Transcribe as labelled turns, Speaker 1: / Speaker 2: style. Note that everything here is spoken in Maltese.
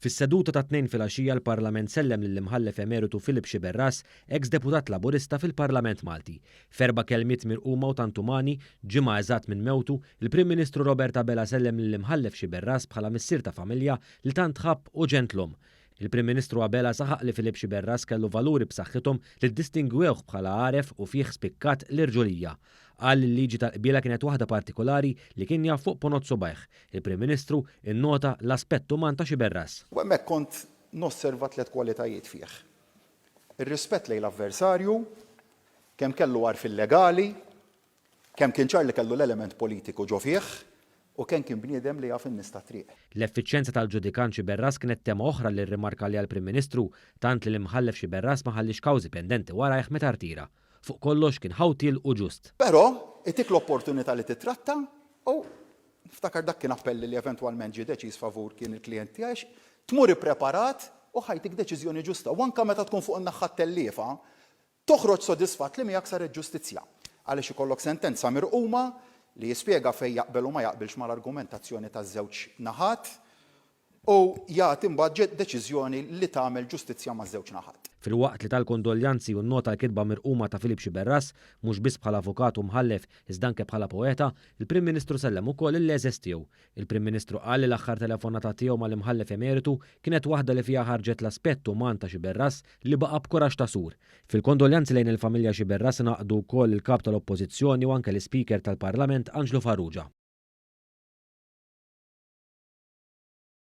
Speaker 1: Fis-seduta tat-Tnejn filgħaxija l-Parlament sellem lill-Imħallef Emeritu Philip Sciberras, eks Deputat Laburista fil-Parlament Malti. F'erba' kelmiet mirquma u tant umani, ġimgħa eżatt minn mewtu, il-Prim Ministru Robert Abela sellem lill-Imħallef Sciberras bħala missier ta' familja li tant ħabb u ġentlom. Il-Prim Ministru Abela saħaq li Philip Sciberras kellu valuri b'saħħithom li ddistingwewh bħala għaref u fih spikkat l-irġulija. Qal li l-liġi tal-qbiela kienet waħda partikolari li kien jaf fuq ponot subgħajh. Il-Prim Ministru nnota l-aspett uman ta' Sciberras.
Speaker 2: U hemmhekk kont nosserva tlett kwalitajiet fih. Ir-rispett lejn l-avversarju, kemm kellu għarfien legali, kemm kien ċar li kellu l-element politiku ġo fih u kemm kien bniedem li jaf in-nies tat-triq.
Speaker 1: L-effiċjenza tal-ġudikant Sciberras kienet tema oħra li rrimarka għaliha l-Prim Ministru, tant li l-Imħallef Sciberras ma ħalliex kawżi pendenti warajh meta rtira. Fuq kollox kien ħawtiel u ġust.
Speaker 2: Però, itik l-opportunità li tittratta u niftakar dak kien appell li eventwalment ġie deċiż favur kien il-klijent tiegħi għax tmur ippreparat u ħa jtik deċiżjoni ġusta u anke meta tkun fuq in-naħa t-telliefa toħroġ sodisfatt li miegħek saret ġustizzja għaliex ikollok sentenza mirquma li jispjega fejn jaqbel u ma jaqbilx mal-argumentazzjoni taż-żewġ naħat u jagħti mbagħad deċiżjoni li tagħmel ġustizzja maż-żewġ naħat.
Speaker 1: Filwaqt li ta l-kondoljanzi u nnota l-kitba mirquma ta' Philip Sciberras, mhux biss bħala avukat u mħallef iżda anke bħala poeta, il-Prim Ministru sellem ukoll lill-għeżież tiegħu. Il-Prim Ministru qal li l-aħħar telefonata tiegħu mal-Imħallef Emeritu kienet waħda li fiha ħarġet l-aspett uman ta' Sciberras li baqa' b'kuraġġ ta' sur. Fil-kondoljanzi lejn il-familja Sciberras ingħaqdu wkoll il-Kap tal-Oppożizzjoni u anke l-Ispeaker tal-Parlament Anġlu Farrugia.